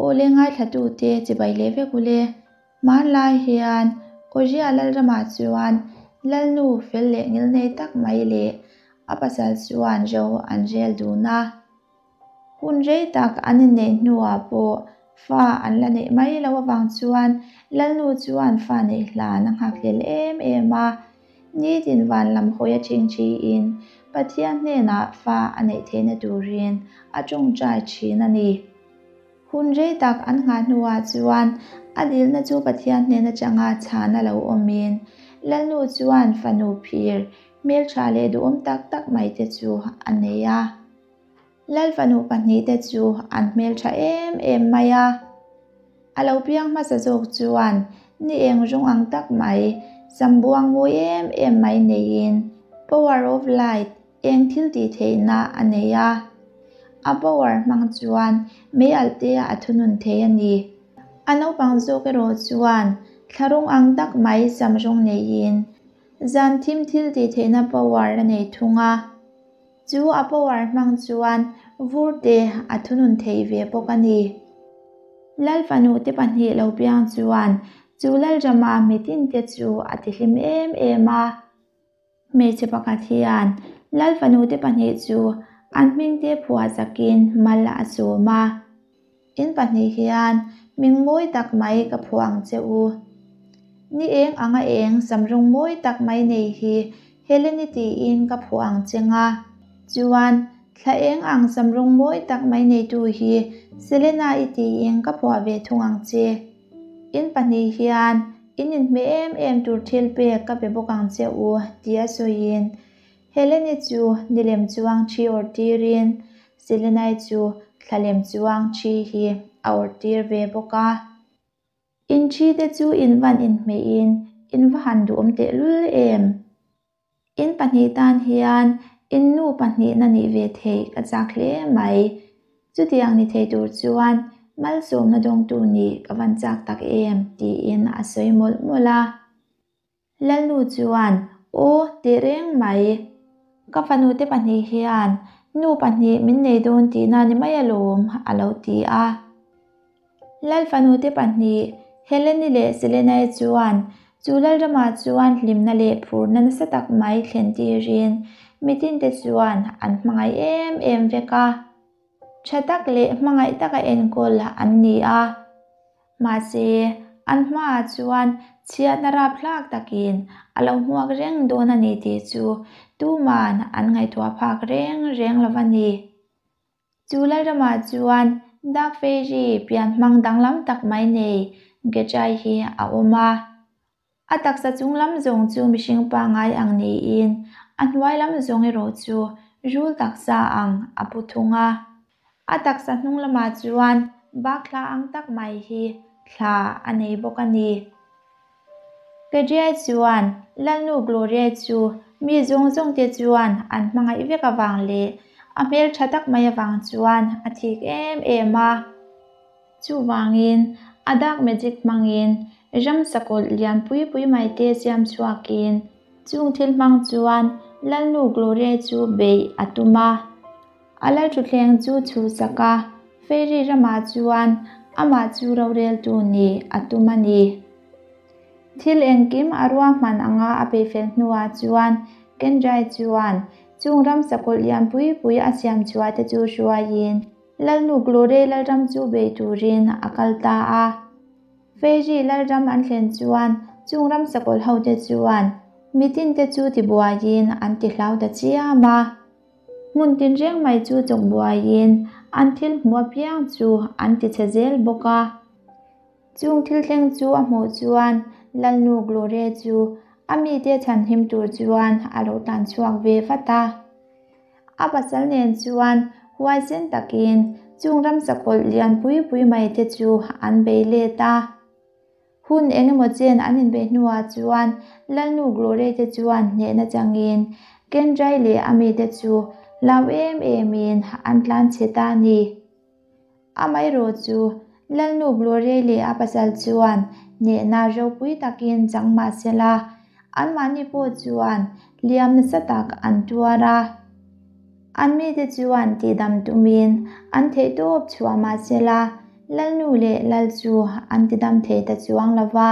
Awle ngaithlatute chibai leh vek ule. Hmanlai hian Awzia Lalramah chuan Lalnu fel leh ngilnei tak mai leh a pasal chuan ro an rel dun a. Hun rei tak an inneih hnuah pawh fa an la neih mai loh avang chuan Lalnu chuan fa neih hlan a nghakhlel em em a. Nitin van lam hawi a chingchiin Pathian hnenah fa a neih theihna turin a tawngtai thin a ni. Hun rei tak an nghah hnuah chuan a dilna chu Pathian hnen atanga chhan a lo awmin Lalnu chuan fanu phir hmeltha leh duhawm tak tak mai te chu a nei a. Lal fanu pahnihte chu an hmeltha em em mai a. A lo piang hmasa zawk chuan ni eng rawng ang tak mai, sambuang mawi em em mai neiin Power of Light eng thil tih theihna a nei a. A power hmang chuan mei alh te a thunun thei a ni. A naupang zawk erawh chuan thla rawng ang tak mai sam rawng neiin zan thim thil tih theihna power a nei thung a. Chu a power hmang chuan vur te a thunun thei ve bawk a ni. Lal fanu te pahnih lo piang chuan chu Lalrama mitin te chu a tihlim em em a. Hmeichhe pakhat hian Lal fanu te pahnih chu an hming te phuah zakin mal a sawm a. In pahnih hian hming mawi tak mai ka phuah ang che u. Ni eng anga eng samrung mawi tak mai nei hi Heleni tiin ka phuah ang che nga. Chuan thla eng ang samrung mawi tak mai neitu hi Selena-i tiin ka phuah ve thung ang che. In pahnih hian in inhmeh em em tur thil pek ka pe bawk ang che u tia sawiin Heleni chu nilem chuang thi awrh tirin Selenai chu thlalem chuang thi hi a awrh tir ve bawk a. In thi te chu in van inhmeihin in va han duhawm tehlul em? In pahnih tan hian in nu pahnihna nih ve theih ka chak hle mai. Chutiang ni thei tur chuan malsawmna dawngtu nih ka van chak tak em tiin a sawi mawlh mawlh a. Lalnu chuan, Aw, teh reng mai. Ka fanute pahnih hian nu pahnih min nei dawn tihna ni mai alawm, a lo ti a. Lal fanute pahnih, Heleni leh Selenai chuan chu Lalramah chuan hlimna leh phurna nasa tak mai thlen tirin mitinte chuan an hmangaih em em vek a. Tha tak leh hmangaih taka enkawl an ni a. Mahse, an hmaah chuan chhiatna rapthlak takin a lo hmuak reng dawn a ni tih chu tuman an ngaihtuah phak reng reng lo a ni. Chu Lalramah chuan Dark Fairy pian hmang danglam tak mai nei Gechai hi a awm a. A taksa chung lam zawng chu mihring pangngai ang niin a hnuai lam zawng erawh chu rul taksa ang a pu thung a. A taksa hnung lamah chuan bak thla ang tak mai hi thla a nei bawk a ni. Kedriai chuan Lalnu Gloria chu mi zawng zawngte chuan an hmangaih vek avang leh a hmeltha tak mai avang chuan a thik em em a. Chuvangin a dark magic hmangin ram sakawlh lian pui pui mai te siam chhuakin chung thil hmang chuan Lalnu Gloria chu beih a tum a. A lalthutthleng chu chhuhsak a, Fairy ramah chuan amah chu roreltu nih a tum a ni. Thil engkim a ruahman anga a peihfel hnuah chuan Kendrai chuan chung ram sakawlh lian pui pui a siam chhuah te chu hruaiin Lalnu Glory Lalram chu bei turin a kal ta a. Fairy Lalram an thlen chuan chung ram sakawlh hote chuan mitinte chu tibuaiin an tihlau ta chiam a. Hmun tinreng mai chu chawk buaiin an thil hmuh apiang chu an ti chhe zel bawk a. Chung thil thleng chu a hmuh chuan Lalnu Gloria chu a mite chhanhim tur chuan a lo tlan chhuak ve vat a. A pasal nen chuan huaisen takin chung ramsa kawlh lian pui pui mai te chu an bei let a. Hun eng emaw chen an inbeih hnuah chuan Lalnu Glory te chuan hnehna changin Kendrai leh a mite chu hlau em emin an tlan chhe ta a ni. Amaherawh chu Lalnu Glory leh a pasal chuan hnehna ropui takin chang mah sela, anmahni pawh chuan hliam nasa tak an tuar a. An mite chuan tihdam tumin an theihtawp chhuah mah sela. Lalnu leh Lal chu an tidam thei ta chuang lo va.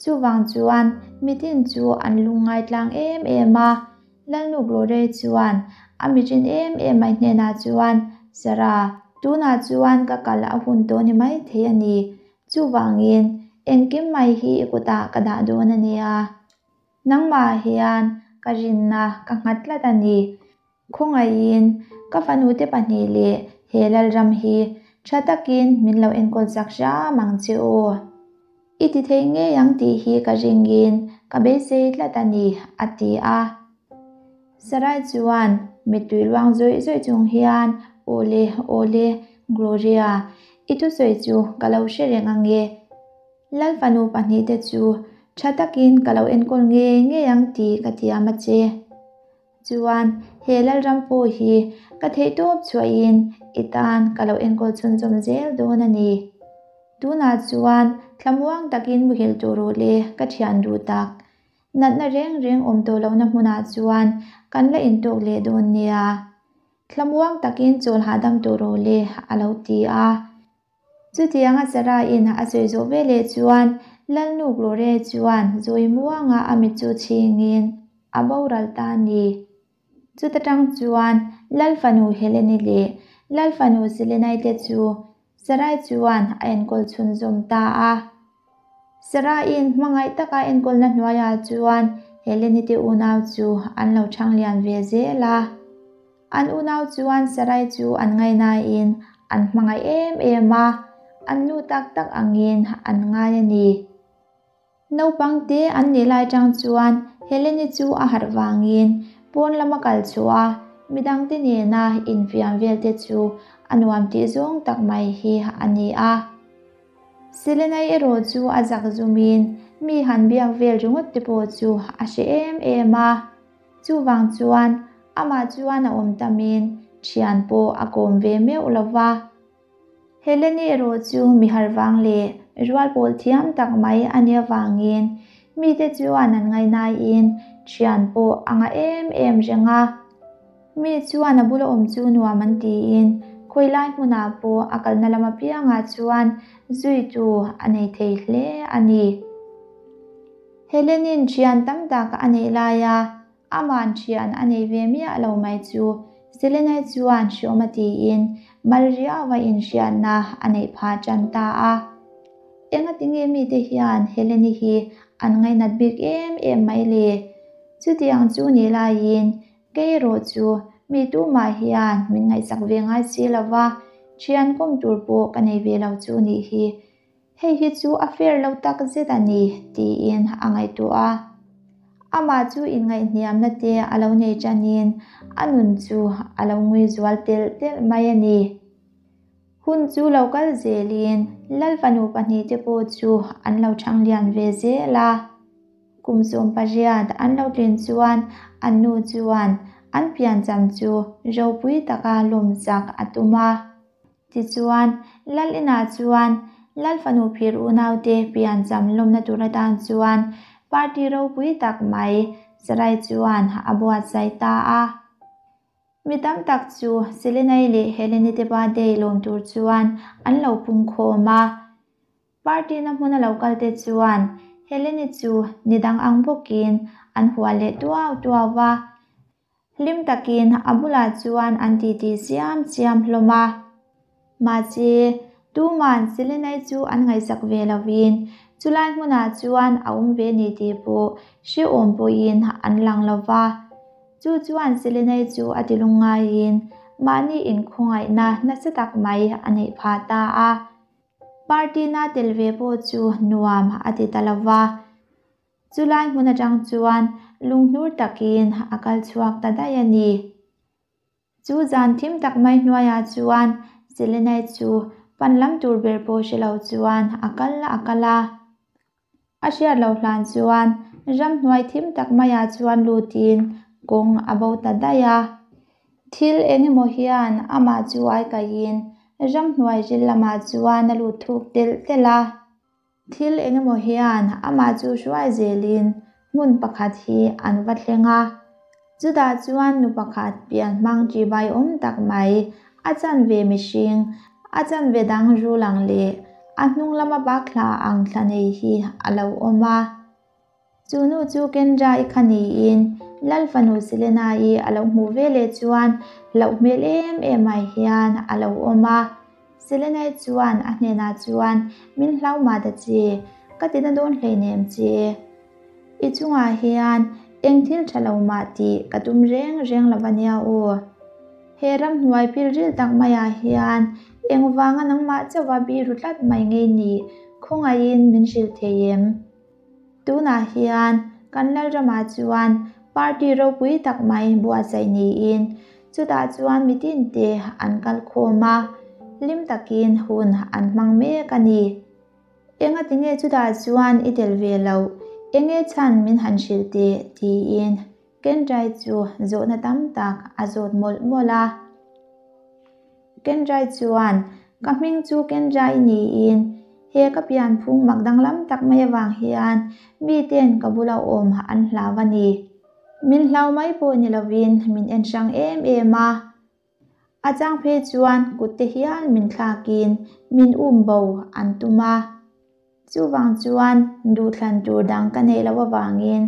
Chuvang chuan mitin chu an lungngai tlang em em a. Lalnu Gloria chuan a mitrin em em mai hnenah chuan, Sarah, tunah chuan ka kal a hun tawh ni mai thei a ni. Chuvangin engkim mai hi i kutah ka dah dawn a nia. Nangmah hian ka rinna ka nghat tlat a ni. Khawngaihin ka fanute pahnih leh he Lalram hi tha takin min lo enkawl chak hram ang che u. I ti thei ngei ang tih hi ka ringin ka beisei tlat a ni, a ti a. Sarai chuan mittui luang zawih zawih chung hian, Awle, awle, Gloria, i thusawi chu ka lo hre reng ange. Lal fanu pahnihte chu tha takin ka lo enkawl ngei ngei ang tih ka tiam a che. Chuan he Lalram pawh hi ka theihtawp chhuahin i tan ka lo enkawl chhunzawm zel dawn a ni. Tunah chuan thlamuang takin muhil tur rawh le ka thian duh tak. Natna reng reng awm tawh lohna hmunah chuan kan la intawk leh dawn nia. Thlamuang takin chawl hahdam tur rawh le a lo ti a. Chutianga Sarah-in a sawi zawh veleh chuan Lalnu Gloria chuan zawi muanga a mit chu chhingin a boral ta a ni. Chuta tang chuan Lal fanu Heleni leh Lal fanu Selenai te chu Sarai chuan a enkawl chhunzawm ta a. Sarah-in hmangaih taka enkawlna hnuaiah chuan Heleni te unau chu an lo thanglian ve zel a. An unau chuan Sarai chu an ngaihnain an hmangaih em em a, an nu tak tak angin an ngai a ni. Naupang te an nih lai tang chuan Heleni chu a harh vangin pawn lama kal chhuah a, midangte nena infiam vel te chu a nuam tih zawng tak mai hi a ni a. Selenai erawh chu a zak zumin mi han biak vel ringawt te pawh chu a hre em em a. Chuvang chuan amah chuan a awm tamin thian pawh a kawm ve meuh lo va. Heleni erawh chu mi harvang leh rual pawl thiam tak mai a nih avangin mite chuan an ngaihnain thian pawh a ngah em em reng a. Mi chuan a bula awm chu nuam an tiin khawilai hmunah pawh a kalna lam apiangah chuan zuitu a nei thei hle a ni. Helenin thian tam tak a neih laia ama'n thian a nei ve miah lo mai chu Selenai chuan hreawm a tiin mal riauva inhriatna a neih phah tan ta a. Engatinge mite hian Heleni hi an ngainat bik em em mai le? Chutiang chu nih laiin kei erawh chu mi tumah hian min ngaihsak ve ngai si lo va, thian kawm tur pawh ka nei ve lo chu nih hi. Hei hi chu a fair lo tak zet a ni, tiin a ngaihtuah a. Amah chu inngaihhniamna te a lo nei tanin a nun chu a lo ngui zual telh telh mai a ni. Hun chu lo kal zelin Lal fanu pahnihte pawh chu an lo thang lian ve zel a. Kum 18 an lo tlin chuan an nu chuan an piancham chu ropui taka lawmchak a tum a. Tichuan, Lal inah chuan Lal fanu phir unaute piancham lawmna tur atan chuan party ropui tak mai Sarai chuan a buatsaih ta a. Mi tam tak chu Selenai leh Heleni te birthday lawm tur chuan an lo pungkhawm a. Party na hmuna lo kal te chuan Heleni chu nidang ang bawkin an hual leh tuau tuau va. Hlim takin a bulah chuan an titi chiam chiam hlawm a. Mahse, tuman Selenai chu an ngaihsak ve lovin chulai hmunah chuan a awm ve ni tih pawh hrehawm pawhin an lang lo va. Chu chuan Selenai chu a ti lungngaiin mahni inkhawngaihna nasa tak mai a neih phah ta a. Party na tel ve pawh chu nuam a ti ta lo va. Chulai hmun atang chuan lunghnur takin a kal chhuak ta daih a ni. Chu zan thim tak mai hnuaiah chuan Selenai chu pan lam tur ber pawh hre lo chuan a kal a kal a. A hriat loh hlan chuan ramhnuai thim tak maiah chuan lutin kawng a bo ta daih a. Thil eng emaw hian amah chu ai kaihin ramhnuai ril lamah chuan a lut thuk telh telh a. Thil eng emaw hian amah chu hruai zelin hmun pakhat hi an va thleng a. Chutah chuan nu pakhat pian hmang ṭihbai awm tak mai, a chanve mihring, A chanve dang rul ang leh a hnung lama bak thla ang thla nei hi a lo awm a. Chu nu chu Kendra-i kha niin Lal fanu Selena-i a lo hmuh ve leh chuan hlauh hmel em em mai hian a lo awm a. Selena-i chuan a hnenah chuan, Min hlau mah ta che, ka tina dawn hleinem che. I chungah hian eng thil tha lo mah tih ka tum reng reng lo ania aw. He ramhnuai pilril tak maiah hian engvanga nangmah chauha biru tlat mai ngei nih khawngaihin min hrilh thei em? Tunah hian kan Lalramah chuan party ropui tak mai buatsaih niin chutah chuan mitinte an kal khawm a, hlim takin hun an hmang mek a ni. Engati nge chutah chuan i tel ve loh? Enge chhan min han hrilh teh? tiin Kendrai chu zawhna tam tak a zawt mawlh mawlh a. Kendrai chuan, Ka hming chu Kendrai niin he ka pianphung mak danglam tak mai avang hian miten ka bula awm an hlau a ni. Min hlau mai pawh ni lovin min en hrang em em a. A chang phei chuan kut te hial min thlakin min um bo an tum a. Chuvang chuan duhthlan tur dang ka neih loh avangin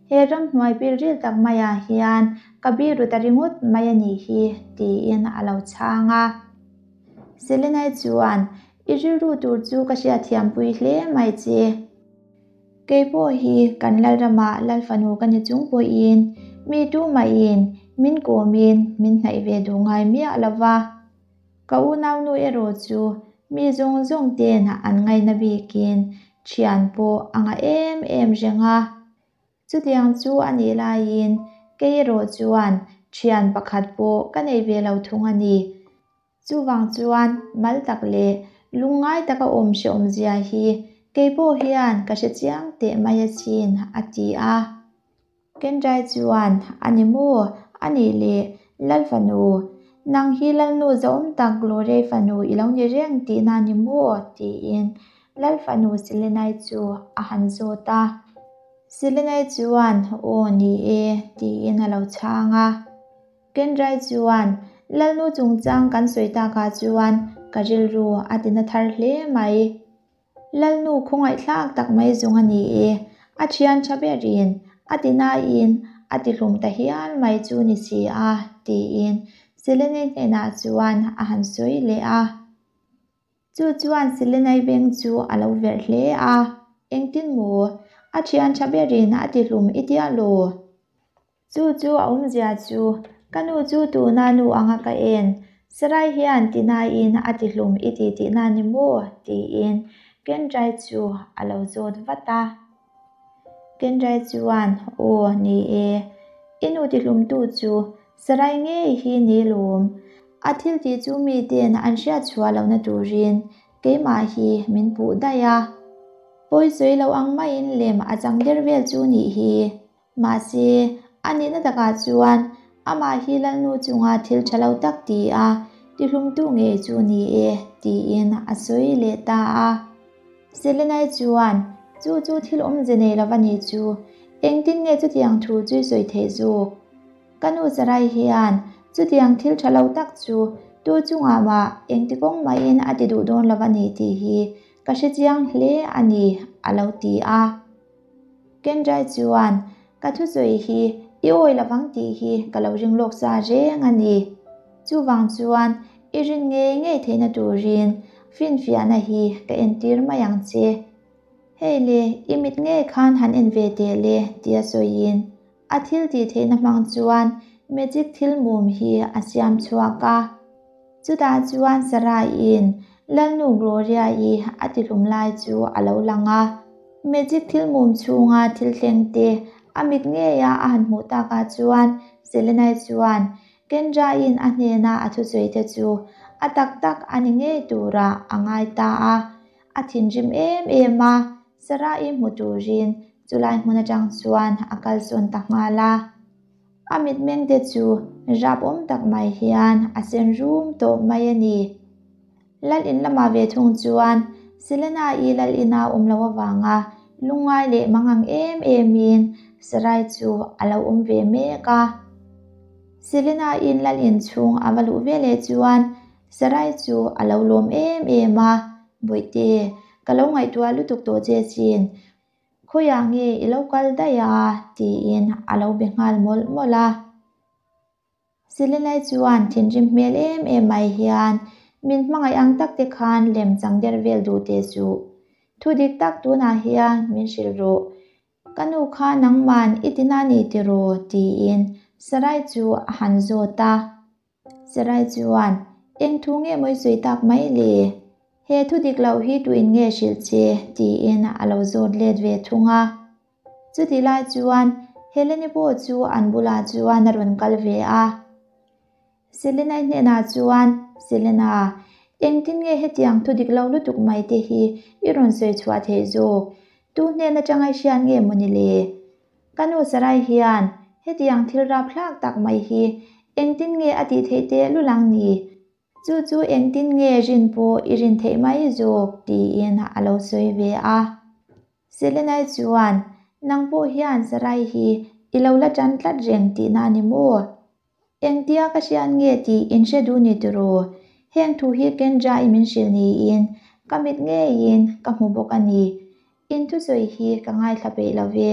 he ramhnuai pilril tak maiah hian ka biru ta ringawt mai a nih hi tiin a lo chhang a. Selenai chuan, I rilru tur chu ka hriatthiampui hle mai che. Kei pawh hi kan Lalramah Lalfanu ka ni chung pawhin mi tumahin min kawmin min hnaih ve duh ngai miah lo va. Ka unaunu erawh chu mi zawng zawng ten an ngaina bikin thian pawh a ngah em em reng a. Chutiang chu a nih laiin kei erawh chuan thian pakhat pawh ka nei ve lo thung a ni. Chuvang chuan mal tak leh lungngai taka awm hrehawmzia hi kei pawh hian ka hre chiang teh mai asin, a ti a. Kendrai chuan, A ni maw? A nih leh, Lal fanu, nang hi Lalnu zahawm tak Gloria fanu i lo ni reng tihna a ni maw? tiin Lal fanu Selenai chu a han zawt a. Selenai chuan, Aw ni e, tiin a lo chhang a. Kendrai chuan, Lalnu chungchang kan sawi takah chuan ka rilru a tina thar hle mai. Lalnu khawngaihthlak tak mai zawng a ni e, a thian tha berin a ti nain a ti hlum ta hial mai chu ni si a, tiin Selene hnenah chuan a han sawi leh a. Chu chuan Selenai beng chu a lo verh hle a, Engtin maw? A thian tha berin a ti hlum i tia law? Chu chu a awmzia chu, ka nu chu tuna nu anga ka en, Sarai hian tinain a ti hlum i ti tihna ni maw? tiin Kendrai chu a lo zawt vat a. Kendrai chuan, Aw, ni e, i nu ti hlumtu chu Sarai ngei hi ni lawm. A thil tih chu miten an hriat chhuah lohna turin keimah hi min puh daih a. Pawi sawi lo ang maiin lem a chang der vel chu nih hi. Mahse, a nihna takah chuan amah hi Lalnu chunga thil tha lo tak ti a, tihlumtu ngei chu ni e, tiin a sawi leh ta a. Selenai chuan, Chu chu thil awmze nei lo va ni chu, engtin nge chutiang thu chu i sawi theih zawk? Ka nu Sarai hian chutiang thil tha lo tak chu tu chungah mah engti kawng mahin a ti duh dawn lo va ni tih hi ka hre chiang hle a ni, a lo ti a. Kendrai chuan, Ka thusawi hi i awi lovang tih hi ka lo ring lawk sa reng a ni. Chuvang chuan i rin ngei ngei theihna turin finfiahna hi ka entir mai ang che. Hei le, i mit ngei khan han en ve teh le tia sawiin a thil tih theihna hmang chuan magic thil mum hi a siam chhuak a. Chutah chuan Sarah-in Lalnu Gloria-i a tihlum lai chu a lo lang a. Magic thil mum chhunga thil thleng te a mit ngeia a han hmuh takah chuan Selenai chuan Kendra-in a hnena a thusawi te chu a tak tak a ni ngei turah a ngai ta a. A thinrim em em a, Sarah-i hmu turin chulai hmun atang chuan a kalsawn ta nghal a. A mitmeng te chu rap awm tak mai hian a sen rum tawh mai a ni. Lal in lamah ve thung chuan Selena-i lal ina awm loh avanga lungngai leh mangang em emin Sarai chu a lo awm ve mek a. Selena-in lal in chhung a va luh ve leh chuan. Sarai chu a lo lawm em em a, Bawihte, ka lo ngaihtuah lutuk tawh che chin, khawiah nge i lo kal daih a? tiin a lo be nghal mawlh mawlh a. Selenai chuan thinrim hmel em em mai hian, Min hmangaih ang tak te khan lem chang der vel duh teh suh. Thu dik tak tunah hian min hrilh rawh. Ka nu kha nangman i ti na ni tiraw? tiin Sarai chu a han zawt a. Sarai chuan, Eng thu nge maw i sawi tak mai le? He thu dik loh hi tuin nge hrilh che? tiin a lo zawt let ve thung a. Chutih lai chuan Helene pawh chu an bulah chuan a rawn kal ve a. Selena-i hnenah chuan, Selena, engtin nge hetiang thu dik lo lutuk mai te hi i rawn sawi chhuah theih zawk? Tu hnen atanga i hriat nge maw ni le? Ka nu Sarai hian hetiang thil rapthlak tak mai hi engtin nge a tih theih tehlul ang ni? Chu chu engtin nge rin pawh i rin theih mai zawk? tiin a lo sawi ve a. Selenai chuan, Nang pawh hian Sarai hi i lo la tan tlat reng tihna a ni maw? Engtia ka hriat nge tih in hre duh ni tiraw? Heng thu hi Kendra i min hrilh niin ka mit ngeiin ka hmu bawk a ni. In thusawi hi ka ngaithla peih lo ve.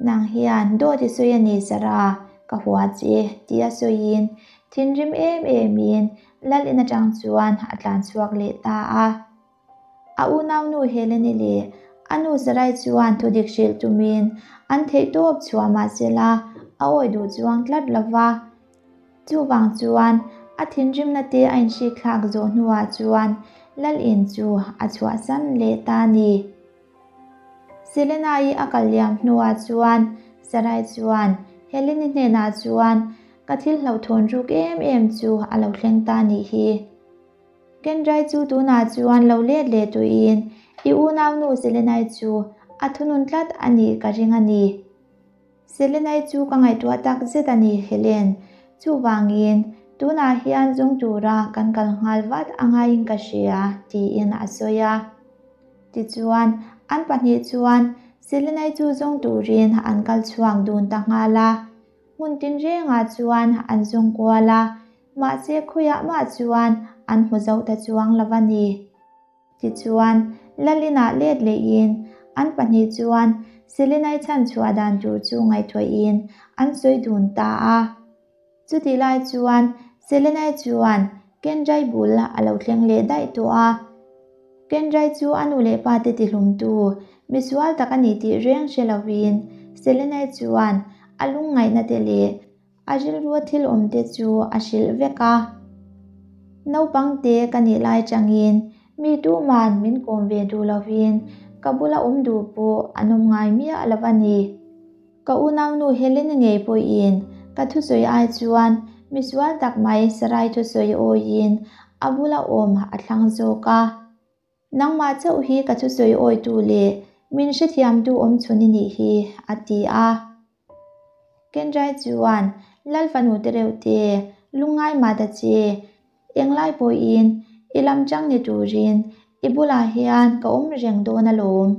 Nang hian dawt i sawi a ni Sarah, ka hua che, tia sawiin thinrim em emin Lal in atang chuan a tlan chhuak leh ta a. A unaunu Helene leh a nu Sarai chuan thudik hrilh tumin an theihtawp chhuah mahsela a awi duh chuang tlat lo va. Chuvang chuan a thinrimna te a inhrikthlak zawh hnuah chuan Lalin chu a chhuahsan leh ta a ni. Selena-i a kal liam hnuah chuan Sarai chuan Helene-i hnenah chuan Ka thil hlauhthawn ruk em em chu a lo thleng ta nih hi. Kendrai chu tunah chuan lo let leh tuiin i unaunu Selenai chu a thunun tlat a nih ka ring a ni. Selenai chu ka ngaihtuah tak zet a ni Helen. Chuvangin tunah hian zung tura kan kal nghal vat a ngaiin ka hria tiin a sawi a. Tichuan an pahnih chuan Selenai chu zawng turin an kal chhuak dun ta nghal a. Hmun tinrengah chuan an zawng kual a, mahse khawiah mah chuan an hmu zo ta chuang lo a ni. Tichuan, Lalinah let lehin an pahnih chuan Selenai chhan chhuah dan tur chu ngaihtuahin an sawi dun ta a. Chutih lai chuan Selenai chuan Kendrai bul a lo thleng leh daih tawh a. Kendrai chu a nu leh pa te tihlumtu misual tak a ni tih reng hre lovin Selenai chuan a lungngaihna te leh a rilrua thil awm te chu a hrilh vek a. Naupang te ka nih lai changin mi tuman min kawm ve duh lovin ka bula awm duh pawh an awm ngai miah lo a ni. Ka unaunu Helene ngei pawhin ka thusawi ai chuan misual tak mai Sarai thusawi awiin a bula awm a thlang zawk a. Nangmah chauh hi ka thusawi awitu leh min hrethiamtu awm chhun i nih hi, a ti a. Kendrai chuan, Lal fanu te reuh te, lungngai mah ta che, englai pawhin i lam chang ni turin i bulah hian ka awm reng dawn alawm.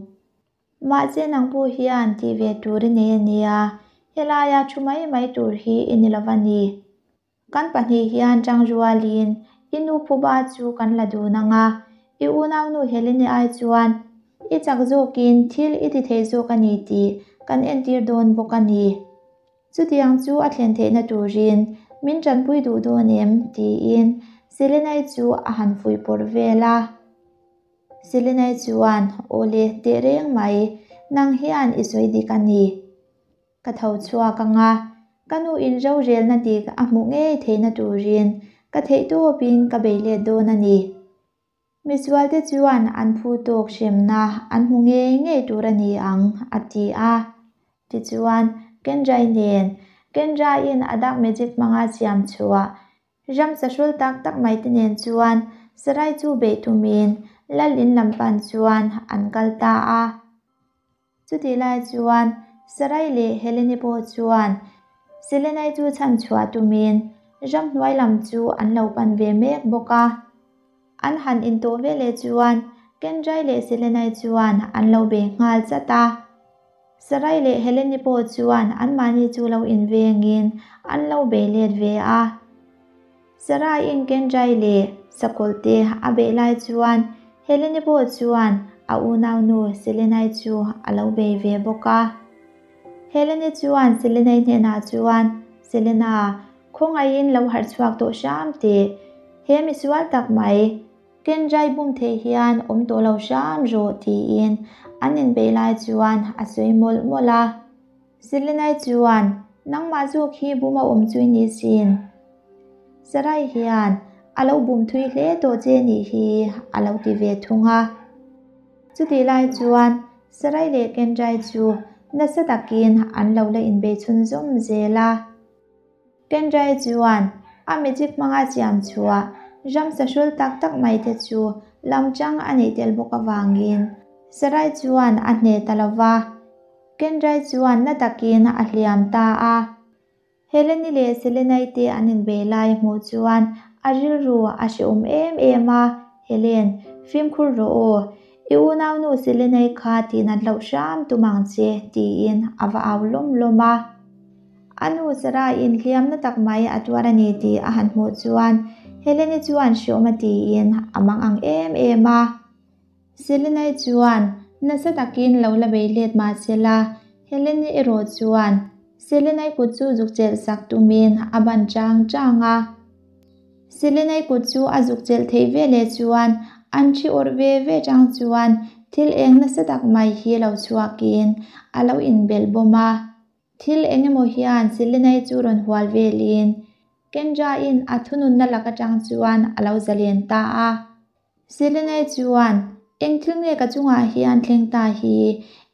Mahse nang pawh hian tih ve tur i nei a nia, helaia thu mai mai tur hi i ni lo va ni. Kan pahnih hian tang rualin i nu phuba chu kan la dun ang a, i unaunu Helene ai chuan i chak zawkin thil i ti thei zawk a ni tih kan entir dawn bawk a ni. Chutiang chu a thlen theihna turin min tanpui duh dawn em? tiin Selenai chu a han fuih pawrh vel a. Selenai chuan, Awle, tehreng mai, nang hian i sawi dik a ni. Ka tho chhuak ang a, ka nu in rorelna dik a hmuh ngei theihna turin ka theihtawpin ka bei let dawn a ni. Misualte chuan an phu tawk hremna an hmu ngei ngei tur a ni ang, a ti a. Tichuan, Kendrai nen, Kendrain a dark magic hmanga siam chhuah ram sahrul tak tak mai te nen chuan Sarai chu beih tumin Lal in lam pan chuan an kal ta a. Chutih lai chuan Sarai leh Helene pawh chuan Selenai chu chhan chhuah tumin ramhnuai lam chu an lo pan ve mek bawk a. An han intawh ve leh chuan Kendrai leh Selenai chuan an lo bei nghal chat a. Sarai leh Helene pawh chuan anmahni chu lo invengin an lo bei let ve a. Saraiin Kendrai leh Sakawlhte a beih lai chuan Helene pawh chuan a unaunu Selenai chu a lo bei ve bawk a. Helene chuan Selenai hnenah chuan, Selena, khawngaihin lo harh chhuak tawh hram teh. He misual tak mai, Kendrai bum theih hian awm tawh lo hram rawh tiin an inbeih lai chuan a sawi mawlh mawlh a. Selenai chuan, Nangmah zawk hi bum a awm chui ni sin. Sarai hian a lo bum thui hle tawh che nih hi a lo ti ve thung a. Chutih lai chuan Sarai leh Kendrai chu nasa takin an lo la inbei chhunzawm zel a. Kendrai chuan a magic hmanga siam chhuah ramsa hrul tak tak mai te chu lam chang a neih tel bawk avangin Sarai chuan a hneh ta lo va. Kendrai chuan na takin a hliam ta a. Heleni leh Selenai te an inbei lai hmuh chuan a rilru a hrehawm em em a, Helen, fimkhur rawh aw, i unaunu Selenai kha tihnat loh hram tum ang che, tiin a va au lawm lawm a. A nu Sarah-in hliamna tak mai a tuar a ni tih a han hmuh chuan Heleni chuan hrehawm a tiin a mang ang em em a. Selenai chuan nasa takin lo la bei let mah se la, Heleni erawh chuan Selenai kut chu zuk chelh sak tumin a ban chang chang a. Selenai kut chu a zuk chelh theih veleh chuan an thi awrh ve ve chang chuan thil eng nasa tak mai hi lo chhuakin a lo inbelh bawm a. Thil eng emaw hian Selenai chu rawn hual velin Kendra-in a thununna lak atang chuan a lo zalen ta a. Selenai chuan, Eng thil nge ka chungah hian thleng ta hi?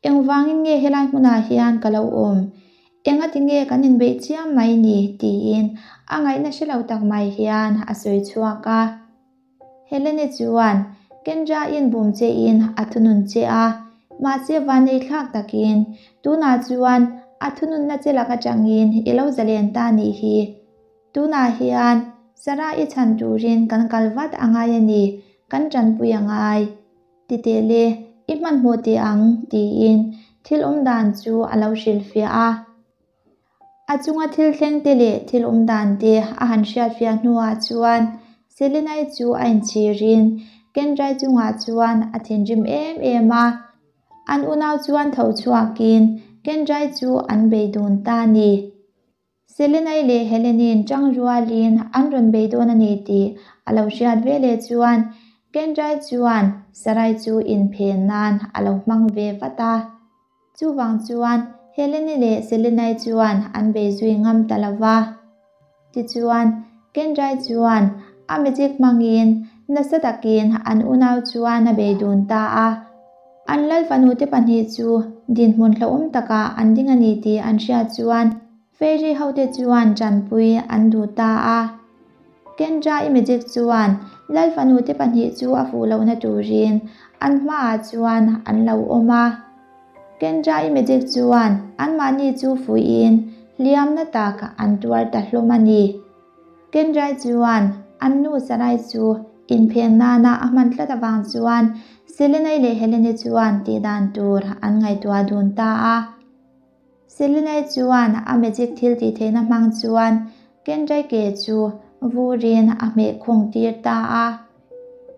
Engvangin nge helai hmunah hian ka lo awm? Engati nge kan inbeih chiam mai ni? tiin a ngaihna hre lo tak mai hian a sawi chhuak a. Helene chuan, Kendra-in bum chein a thunun che a, mahse vanei thlak takin tunah chuan a thununna che lak atangin i lo zalen ta nih hi. Tunah hian Sarah i chhan turin kan kal vat a ngai a ni, kan tanpui a ngai. Ti teh le, i hmanhmawh teh ang, tiin thil awm dan chu a lo hrilhfiah a. A chunga thil thleng te leh thil awm dan te a han hriatfiah hnuah chuan Selenai chu a inchhirin Kendrai chungah chuan a thinrim em em a. An unau chuan tho chhuakin Kendrai chu an bei dun ta a ni. Selenai leh Helenin ṭang rualin an rawn bei dawn a ni tih a lo hriat veleh chuan Kendrai chuan Sarai chu inphen nan a lo hmang ve vat a. Chuvang chuan Heleni leh Selenai chuan an bei zui ngam ta lo va. Tichuan, Kendrai chuan a magic hmangin nasa takin an unau chuan a bei dun ta a. An lal fanute pahnih chu dinhmun hlauhawm takah an ding a ni tih an hriat chuan Fairy hote chuan tanpui an duh ta a. Kendra i magic chuan lal fanute pahnih chu a fuh lohna turin an hmaah chuan an lo awm a. Kendra i magic chuan anmahni chu fuihin hliamna tak an tuar ta hlawm a ni. Kendrai chuan an nu Sarai chu inphen nana a hman tlat avang chuan Selenai leh Helene chuan tihdan tur an ngaihtuah dun ta a. Selenai chuan a magic thil tih theihna hmang chuan Kendrai ke chu vurin a hmeh khawng tir ta a.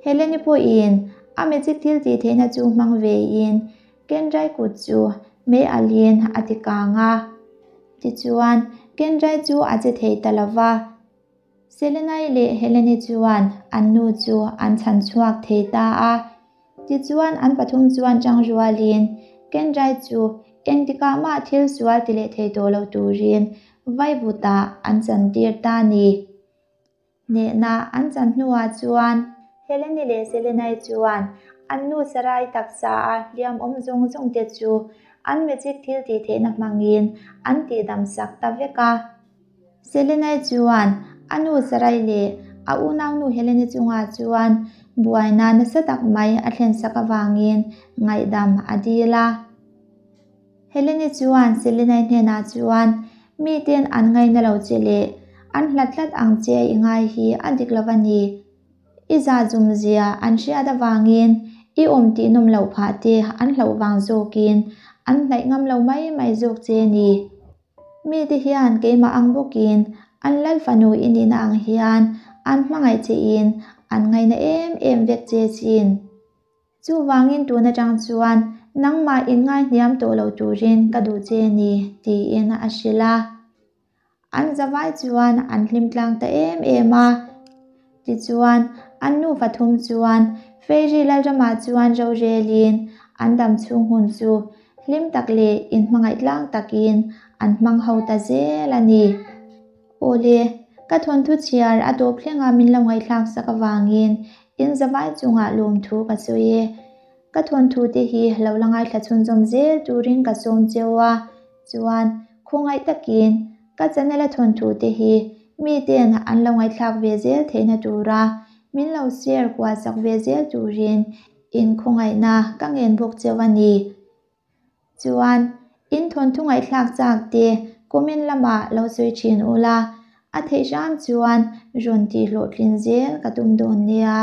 Helene pawhin a magic thil tih theihna chu hmang vein Kendrai kut chu mei alin a ti kang a. Tichuan, Kendrai chu a che thei ta lo va. Selenai leh Helene chuan an nu chu an chhan chhuak thei ta a. Tichuan, an pathum chuan chang rualin Kendrai chu engtikah mah thil sual ti leh thei tawh lo turin vaivutah an chantir ta a ni. Hnehna an chan hnuah chuan Helene leh Selenai chuan an nu Sarai taksa a hliam awm zawng zawng te chu an magic thil tih theihna hmangin an tihdam sak ta vek a. Selenai chuan a nu Sarai leh a unaunu Helene chungah chuan buaina nasa tak mai a thlen sak avangin ngaihdam a dil a. Helene chuan Selenai hnenah chuan, Miten an ngaina lo che leh an hlat tlat ang che i ngai hi a dik lo a ni. I za zum zia an hriat avangin i awm tih nawm loh phah te an hlauh vang zawkin an hnaih ngam lo mai mai zawk che ni. Mite hian keimah ang bawkin an lal fanu i nihna ang hian an hmangaih che in an ngaina em em vek che chin. Chuvangin tun atang chuan nangmah inngai hniam tawh lo turin ka duh che ni, tiin a hrilh a. An zavai chuan an hlim tlang ta em em a. Tichuan, an nufa thum chuan Fairy Lalramah chuan rorelin an dam chhung hun chu hlim tak leh inhmangaih tlang takin an hmang ho ta zel a ni. Awle, ka thawnthu chhiar a tawp thlenga min lo ngaihthlak sak avangin in zavai chungah lawmthu ka sawi e. Ka thawnthu te hi lo la ngaithla chhunzawm zel turin ka sawm cheu a, chuan khawngaih takin ka channel a thawnthu te hi miten an lo ngaihthlak ve zel theihna tura min lo share kual sak ve zel turin in khawngaihna ka ngen bawk cheu a ni. Chuan in thawnthu ngaihthlak chak te comment lamah lo sawi thin ula, a theih hram chuan rawn tih hlawhtlin zel ka tum dawn nia.